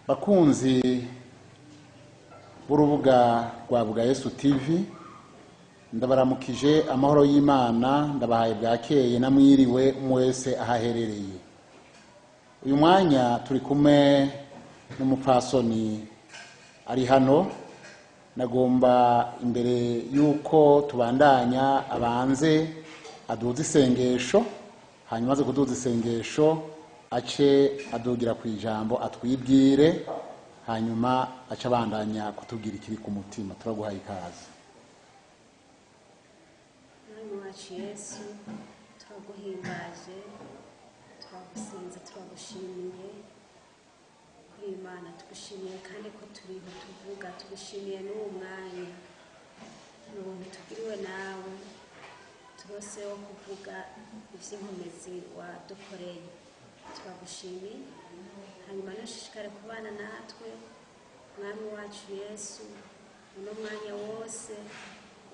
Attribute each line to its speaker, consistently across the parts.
Speaker 1: Bakunzi b'urubuga rwa Vuga Yesu TV, ndabaramukije amahoro y'Imana, ndabahaye bwakeye namwiriwe umwe wese aho aherereye. Uyu mwanya turi kumwe n'umupfasoni ari hano. Nagomba imbere y'uko tubandanya abanze aduze isengesho, hanyuma aze kuduza isengesho ace adugira ku ijambo, atwibwire, hanyuma ace abandanya kutubwira ikiri ku mutima. Turaguhaye ikaze.
Speaker 2: Mwami wacu Yesu, turaguhimbaje, turagusenze, turagushimiye kuri Imana, tugushimiye kandi ko turiho tuvuga, tugushimiye n'uwo mwanya, ni ubuntu tugiriwe nawe turose wo kuvuga ivy'inkomezi wadukoreye. Turagushimiye, hanyuma nushishikare kubana natwe, Mwami wacu Yesu, uno mwanya wose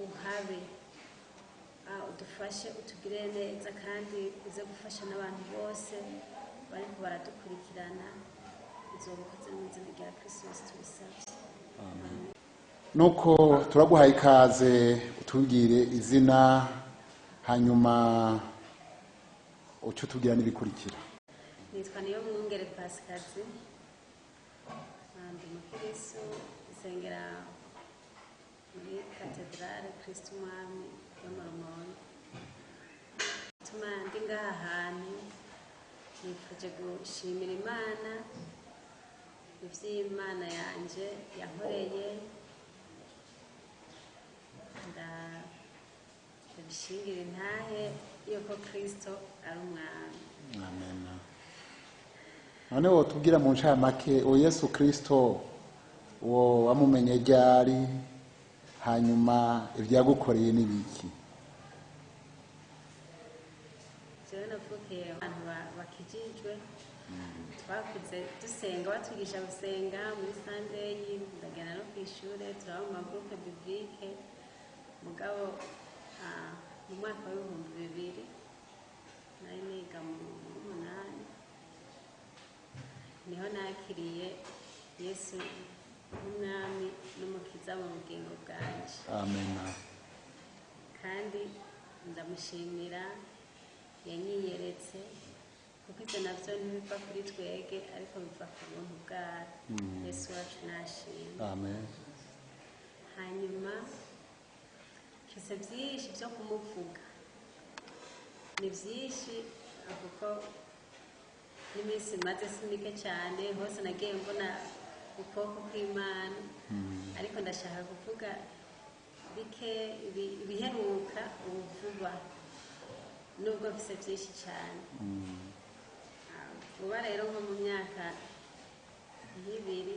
Speaker 2: uhabe. Udufashe, utugirire neza, kandi uze gufasha n'abantu bose bariko baradukurikirana. Uzoba ukoze mu izina rya Kristo Yesu tubisabye. Amen.
Speaker 1: Nuko turaguhaye ikaze, utubwire izina, hanyuma uce utubwira n'ibikurikira.
Speaker 2: Nitwa Niyo Mwungere Pasikazi, ndi umukirisu, nsengera muri Katedrale Kristo Umwami yo mu Rumonge. Tuma ndi ngaha hantu, nifuje gushimira Imana ivy'Imana yanje yankoreye, ndabishingira intahe yuko Kristo ari Umwami.
Speaker 1: Amen. None wotubwira mu ncamake uwo Yesu Kristo uwo wamumenye ryari, hanyuma ibyagukoreye n'ibiki?
Speaker 2: Jewe navukiye abantu bakijijwe, twakuze dusenga, batwigisha gusenga muri Sunday, ndagenda no kw'ishure, turaba mu ma groupe biblique. Mugabo mu mwaka w'2000 nari niga mu 8, niho nakiriye Yesu nk'Umwami n'Umukiza mu bugingo bwanje.
Speaker 1: Amen.
Speaker 2: Kandi ndamushimira yanyiyeretse, kuko ibyo nabyo ntibiva kuri twege, ariko biva ku buntu bwayo. Yesu wacu nashimwe.
Speaker 1: Amen.
Speaker 2: Hanyuma mfise byinshi byo kumuvuga, ni byinshi, kuko n'iminsi maze si mike cyane, hose nagiye mbona ukuboko kw'Imana, ariko ndashaka kuvuga bike ibiheruka ubu vuba, nubwo mfise byinshi cyane. Vuba rero, nko mu myaka nk'ibiri,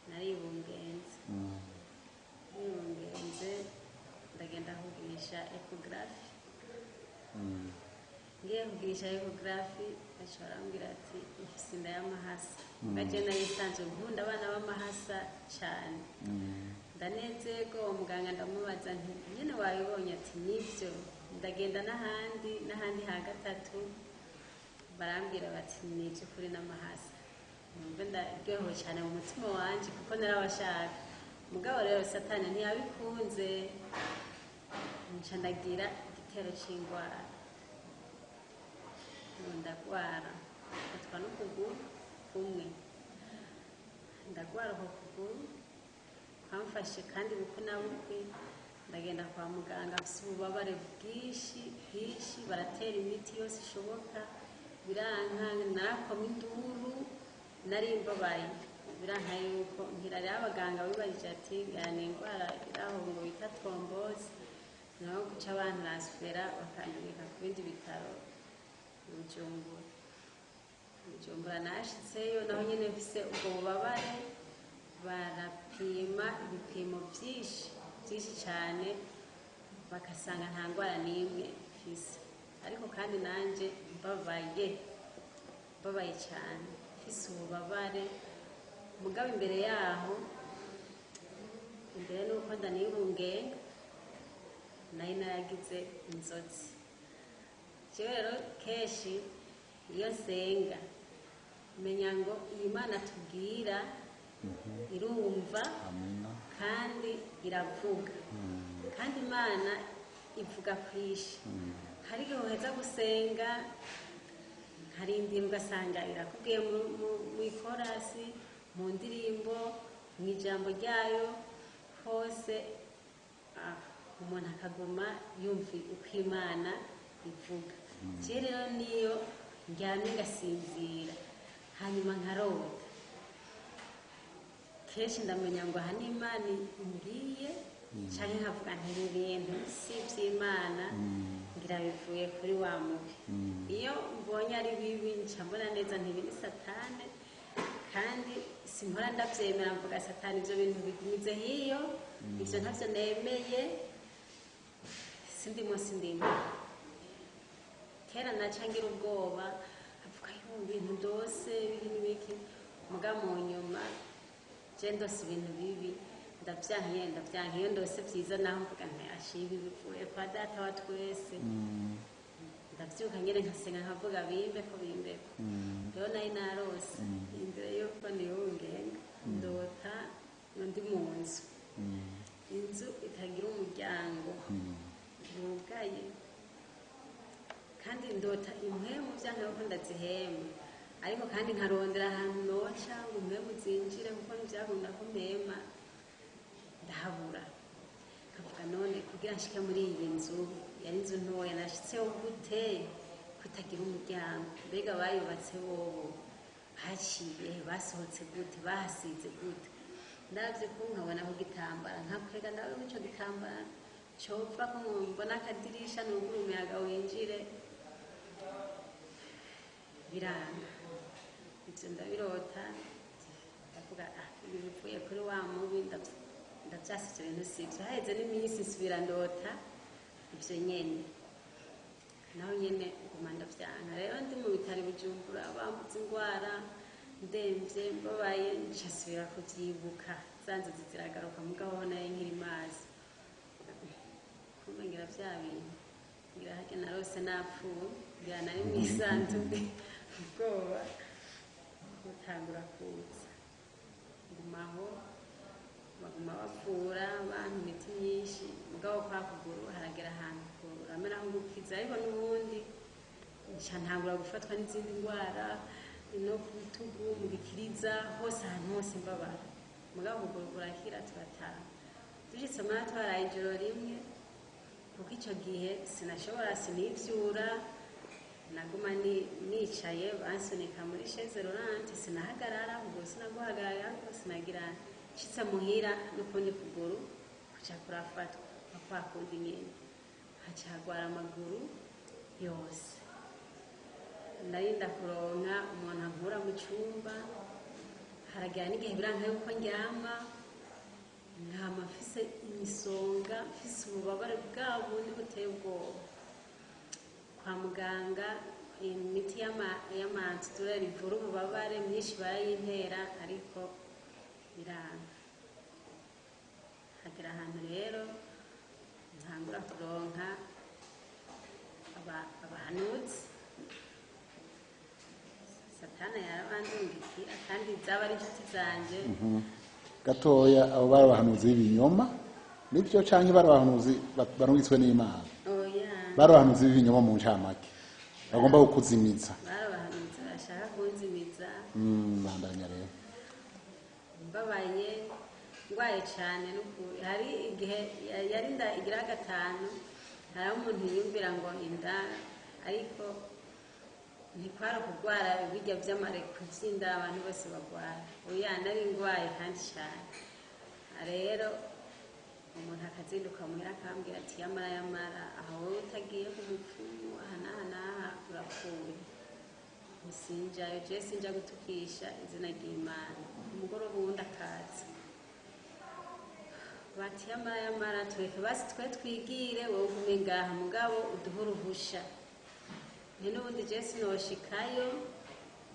Speaker 2: naribungenze. Nibungenze, ndagenda kugirisha échographie. Ngiye kugirisha échographie, baca barambwira ati mfise inda y'amahasa. Ngaje nayisanzwe nkunda abana b'amahasa cyane, ndanezerwa. Uwo muganga ndamubaza nti: "Nyene wabibonye?" Ati: "Nibyo." Ndagenda n'ahandi n'ahandi ha gatatu, barambwira bati ni iby'ukuri n'amahasa. Numve ndaryohewe cyane mu mutima wanje, kuko narabashaka. Mugabo rero Satani ntiyabikunze, nca ndagira igitero c'ingwara. Ubu ndagwara, mfatwa n'ukuguru kumwe, ndagwara. Uko kuguru kwamfashe kandi bukwi na bukwi, ndagenda kwa muganga mfise ububabare bwinshi bwinshi, baratera imiti yose ishoboka, biranka. Narakoma induru, nari mbabaye, biranka yuko nkira. Rero abaganga bibajije ati ni indwara iraho ngo bita thrombose, naho guca bantransfera bakandungika ku bindi bitaro i Bujumbura. Bujumbura nashitseyo, naho nyene mfise ubwo bubabare, barapima ibipimo byinshi byinshi cyane, bagasanga nta ndwara n'imwe mfise, ariko kandi nanjye mbabaye, mbabaye cyane, mfise ububabare. Mugabo imbere yaho, imbere nuko ndanibungenga, nari naragize inzozi. Jewe rero kenshi iyo nsenga Menya ngo iyi Mana tubwira irumva
Speaker 1: Amina.
Speaker 2: kandi iravuga, kandi Imana ivuga kwishi. Hari igihe uheza gusenga, nkarindira, ugasanga irakubwiye mu ikorasi, mu ndirimbo, mu ijambo ryayo hose. Umuntu akaguma yumva uko Imana ivuga. Je rero niyo ndyamye ngasinzira, hanyuma nkarota, kenshi ndamenya ngo aha ni Imana imbwiye, canke nkavuga nti ibi bintu si ivy'Imana, ngira bivuye kuri wa mubi. Iyo mbonye ari bibi, nca mbona neza nti ibi ni Satane, kandi simpora ndavyemera. Mvuga: "Satani, ivyo bintu bigumize hiyo, ivyo ntavyo nemeye, sindimo, sindimo." Kera naca ngira ubwoba, avuga yo ibintu ndose biki n'ibiki. Muga mu nyuma je ndose ibintu bibi ndavyankiye, ndavyankiye. Iyo ndose vyiza naho mvuga nti ashiba bivuye kwa Data wa twese. Ndavyuka nyene nkasenga, nkavuga bimbeko, bimbeko. Rero nari narose imbere yuko niyungenga, ndota ndi mu nzu, inzu itagira umuryango, wugaye, kandi ndota impwemu vyanka kuko ndazihema, ariko kandi nkarondera ahantu noca ngo impwemu zinjire, kuko ntivyakunda ko mpema, ndahabura. Nkavuga: "None kugira nshike muri iyi nzu, yari inzu ntoya, nashitseho gute kutagira umuryango? Mbega bayubatse bobo haciye, basohotse gute, bahasize gute?" Ndavye ko nkabona ku gitambara, nkakwega ndabe ko ico gitambara cova, ko mbona akadirisha nugura umuyaga winjire, biranga. Ivyo ndabirota, ndavuga: "Ah, ibi bivuye kuri wa mubi, ndavyase, ivyo bintu sivyo." Haheze n'iminsi nsubira ndota ivyo nyene, naho nyene nguma ndavyanka. Rero ndi mu bitaro i Bujumbura, bambuze ingwara, ndemvye, mbabaye, ncasubira kuvyibuka, za nzozi ziragaruka. Mugabo ho nayo nkiri mazi, kumbe ngira vya bintu, ngira harya narose napfuye, ngira nari mw'isanduku. Ubwoba butangura kuza, ngumaho, baguma bavura, bampa imiti myinshi. Mugabo kwa kuguru haragera ahantu kuramera aho gukiza, ariko n'ubundi nca ntangura gufatwa n'izindi ndwara, no ku bitugu, mu gikiriza hose, ahantu hose mbabara. Mugabo ukuguru kurakira, turataha. Dushitse muri twaraye ijoro rimwe, kuko ico gihe sinashobora, sinivyura, naguma nicaye, bansunika muri chaise roulante, sinahagarara ubwo, sinaguhagarara ariko sinagira. Nshitse muhira n'ukundi kuguru kuca kurafatwa nka kwa kundi nyene, haca hagwara amaguru yose. Ndarinda kuronka umuntu ankura mu cumba. Haragera n'igihe biranka yuko ndyama, nkama mfise imisonga, mfise ububabare bwa bundi buteye ubwoba. Kwa muganga imiti y'ama antidouleur ivura ububabare myinshi barayintera, ariko biranga. Hagera ahantu rero ntangura kuronka abahanuzi. Satana yarabandungikira, kandi zaba ari inshuti zanje.
Speaker 1: Gatoya, abo bari abahanuzi b'ibinyoma nibyo, canke bari abahanuzi barungitswe n'Imana?
Speaker 2: Oya.
Speaker 1: Bari abahanuzi b'ibinyoma mu ncamake, bagomba kukuzimiza.
Speaker 2: Bari abahanuzi bashaka kunzimiza.
Speaker 1: Bandanya rero.
Speaker 2: Mbabaye, ndwaye cyane n'ukuri. Hari igihe yari inda igira gatanu. Hari aho umuntu yiyumvira ngo inda, ariko ntikwara kurwara ibirya by'amareko by'inda abantu bose bagwara. Oya, nari ndwaye kandi cyane. Rero umuntu akazinduka muhira akambwira ati: "Yamara, yamara, aho wowe utagiye ku mupfumu aha n'aha n'aha urapfuye." Sinjayo je, sinja gutukisha izina ry'Imana. Umugoroba uwundi akaza bati: "Yamara, yamara, tureke basi twe twigire, wowe ugume ngaha, mugabo uduhe uruhusha." Nti n'ubundi je sinoshikayo,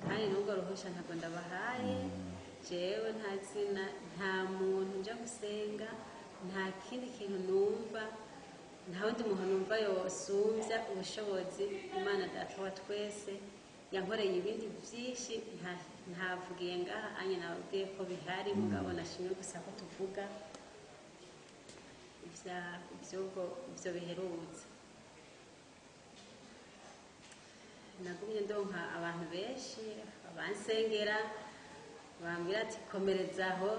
Speaker 2: kandi n'ubwo ruhusha ntabwo ndabahaye. Jewe nta zina, nta muntu nja gusenga, nta kindi kintu numva, nta wundi muntu numva yosumvya ubushobozi Imana Data wa twese. Yankoreye ibindi byinshi ntavugiye ngaha anye, nababwiye ko bihari, mugabo nashimye gusa ko tuvuga ivy'ubwo ivyo biherutse. Nagumye ndonka abantu benshi abansengera, bambwira ati komerezaho,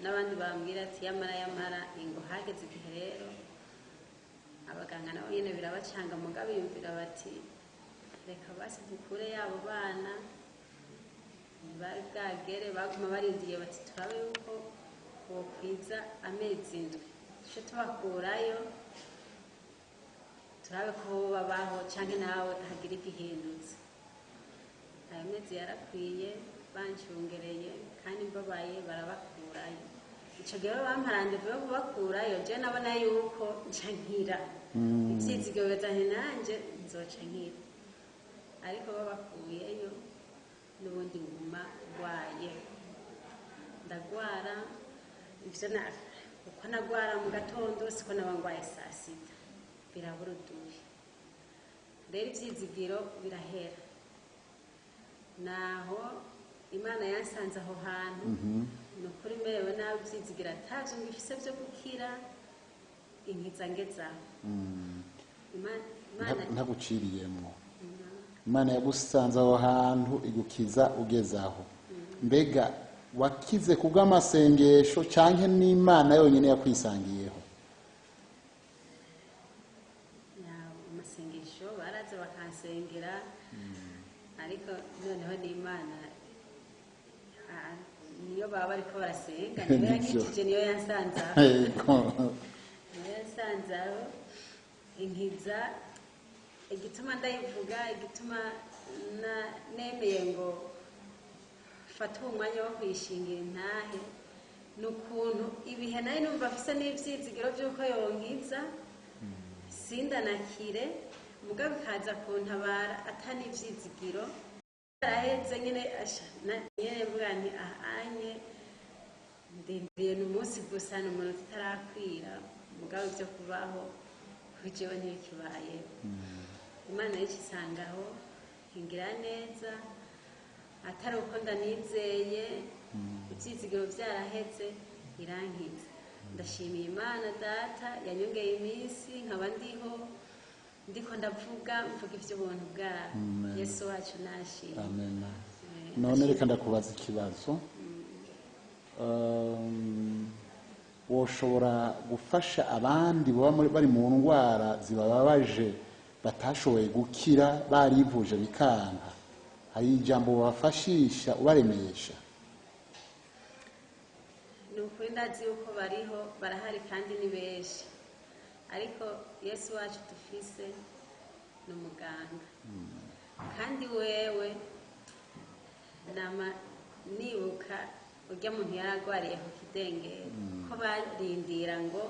Speaker 2: n'abandi bambwira ati yamara yamara ingo. Hageze igihe rero abaganga nabo nyene birabacanga, mugabo biyumvira bati reka basi dukure yabo bana, ntibari bwagere, baguma barindiriye bati turabe yuko wokwiza amezi 7 tuce tubakurayo, turabe ko babaho canke nawe hagira igihindutse. Ayo mezi yarakwiye, banshungereye kandi mbabaye, barabakurayo. Ico gihe bampa rendez-vous yo kubakurayo, je nabona yuko nca nkira, ivyizigiro bizanye nanje nzoca nkira, ariko babakuyeyo n'ubundi nguma ngwaye, ndagwara. Ivyo na uko nagwara mu gatondo siko naba ngwaye saa sita, birabura uduhe. Rero ivyizigiro birahera. Naho Imana yansanze aho hantu, ni ukuri merewe nabi, ivyizigiro atavyo ngifise vyo gukira, inkiza ngezaho. Imana
Speaker 1: Ntaguciriyemwo, Imana yagusanze aho hantu igukiza ugezaho. Mbega wakize kubw'amasengesho canke n'Imana yonyine yakwisangiyeho?
Speaker 2: Amasengesho baraza bakansengera, ariko noneho n'Imana niyo baba bariko barasenga, niyo yankijije, niyo yansanze aho. Niyo yansanze aho inkiza. Igituma ndayivuga, igituma nemeye ngo fate uwo mwanya wo kuyishingira intahe, ni ukuntu ibihe nayo numva afise n'ivyizigiro vy'uko yonkiza sindanakire, mugabo ikaza kuntabara atani ivyizigiro araheze nyene. Nyene mvuga nti ahanye ndindiriye ni umunsi gusa, ni umunota utarakwira, mugabo ivyo kubaho kuri jewe ntibikibayeho. Imana yikisangaho ingira neza, atari uko ndanizeye, ivyizigiro vyaraheze, irankiza. Ndashimiye Imana Data yanyongeye iminsi nkaba ndiho, ndiko ndavuga, mvuga ivy'ubuntu bwayo.
Speaker 1: Amen.
Speaker 2: Yesu wacu nashimye.
Speaker 1: Amen. None reka ndakubaza ikibazo. Woshobora gufasha abandi baba bari mu ndwara zibababaje, batashoboye gukira, barivuje bikanka? Hari ijambo babafashisha ubaremesha?
Speaker 2: Ni ukuri ndazi yuko bariho, barahari kandi ni benshi, ariko Yesu wacu dufise ni umuganga, kandi wewe nama nibuka urya muntu yari agwariye ku kidengeri, ko barindira ngo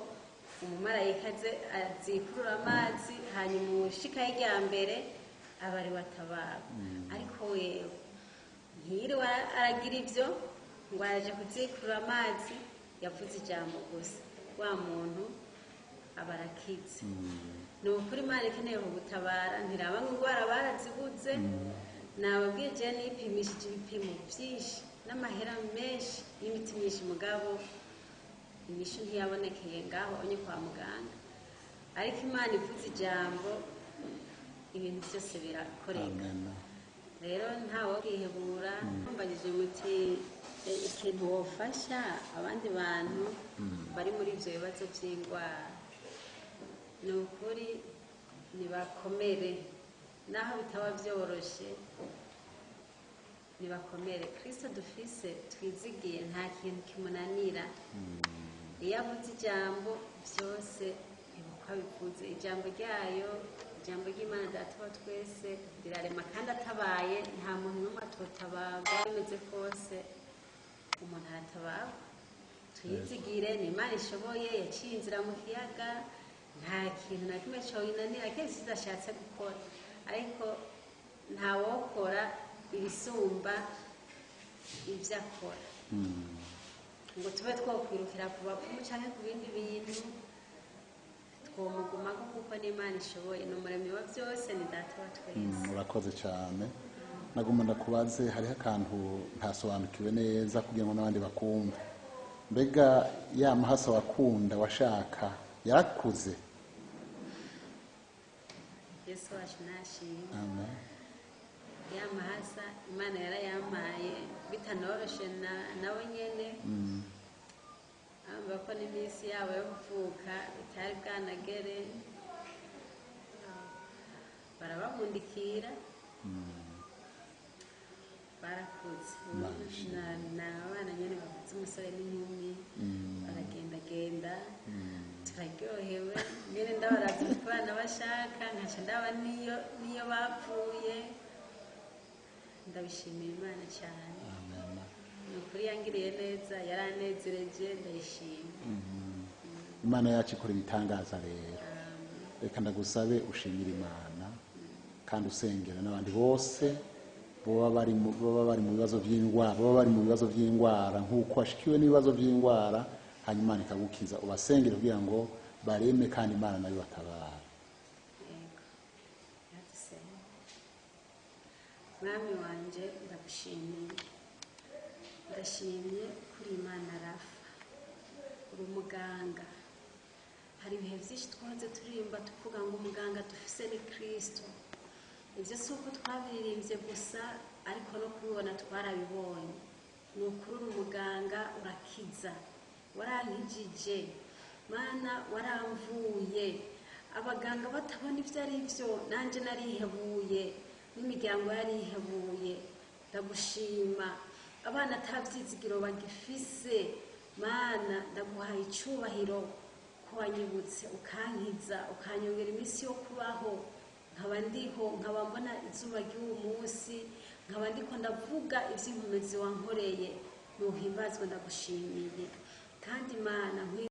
Speaker 2: umumarayika aze azikurura amazi, hanyuma uwushikayo irya mbere aba ari we atabara. Ariko wewe ntiyiriwe aragira ibyo ngo araje kuzikurura amazi, yavuze ijambo gusa, wa muntu aba arakize. Ni ukuri Imana ikeneye kugutabara, ntiraba ngo indwara barazibuze. Nababwiye jewe nipimishije ibipimo byinshi n'amahera menshi n'imiti myinshi, mugabo inyishu ntiyabonekeye ngaho onye kwa muganga. Ariko Imana ivuze ijambo, ibintu byose birakoreka.
Speaker 1: Amen.
Speaker 2: Rero ntawe kwihebura. Mbagije muti ikintu wofasha abandi bantu bari muri ibyo bibazo by'indwara, ni ukuri nibakomere, naho bitaba byoroshe, nibakomere. Kristo dufise twizigiye nta kintu kimunanira. Iyo avuze ijambo, byose ntibuko abivuze. Ijambo ryayo, ijambo ry'Imana Data wa twese, rirarema, kandi atabaye nta muntu n'umwe atotabarwa. Bimeze kose umuntu aratabarwa. Tuyizigire, ni Imana ishoboye, yaciye inzira mu kiyaga, nta kintu na kimwe coyinanira kenshi idashatse gukora. Ariko ntawokora ibisumba ibyo akora ngo tube twokwirukira ku bapfumu canke ku bindi bintu, twomugumako kuko n'Imana ishoboye, ni umuremyi wa byose, ni Data wa twese.
Speaker 1: Urakoze cyane. Nagomba ndakubaze, hariho akantu ntasobanukiwe neza kugira ngo n'abandi bakumve. Mbega ya mahasa wakunda washaka yarakuze?
Speaker 2: Yesu wacu nashimwe.
Speaker 1: Amen.
Speaker 2: Ya mahasa Imana yarayampaye bitanoroshe, nawe nyene amba ko n'iminsi yabo yo kuvuka itari bwanagere, barababundikira, barakuze.
Speaker 1: Imana ishimwe.
Speaker 2: Ni abana nyene bakuze, umusore n'inkumi, baragendagenda, turaryohewe nyene. Ndabaravye abana bashaka nkaca ndaba niyo bapfuye. Ndabishimira Imana cyane.
Speaker 1: Amen.
Speaker 2: Ni ukuri yangiriye neza, yaranezereje, ndayishima.
Speaker 1: Imana yacu ikora ibitangaza. Rero reka ndagusabe ushimire Imana kandi usengera n'abandi bose baba bari mu bibazo by'indwara, baba bari mu bibazo by'indwara nk'uko washikiwe n'ibibazo by'indwara hanyuma Imana ikagukiza. Ubasengere kugira ngo bareme kandi Imana nayo batabara.
Speaker 2: Yego, yadusenga. Mwami wanje, ndagushimiye, ndashimye kuri Imana Rafa, uri umuganga. Hari ibihe byinshi twahoze turirimba tuvuga ngo umuganga dufise ni Kristo. Ibyo si uko twabiririmbye gusa, ariko no kubibona twarabibonye. Ni ukuri uri umuganga, urakiza, warankijije Mana, waramvuye abaganga batabona ibyo ari byo. Nanjye narihebuye n'imiryango yarihebuye. Ndagushima. Abana ata byizigiro bagifise, Mana, ndaguhaye icyubahiro ko wanyibutse ukankiza, ukanyongera iminsi yo kubaho, nkaba ndiho, nkaba mbona izuba ry'uwo munsi, nkaba ndiko ndavuga iby'inkomezi wankoreye. Nuhimbazwe, ndagushimiye kandi Imana.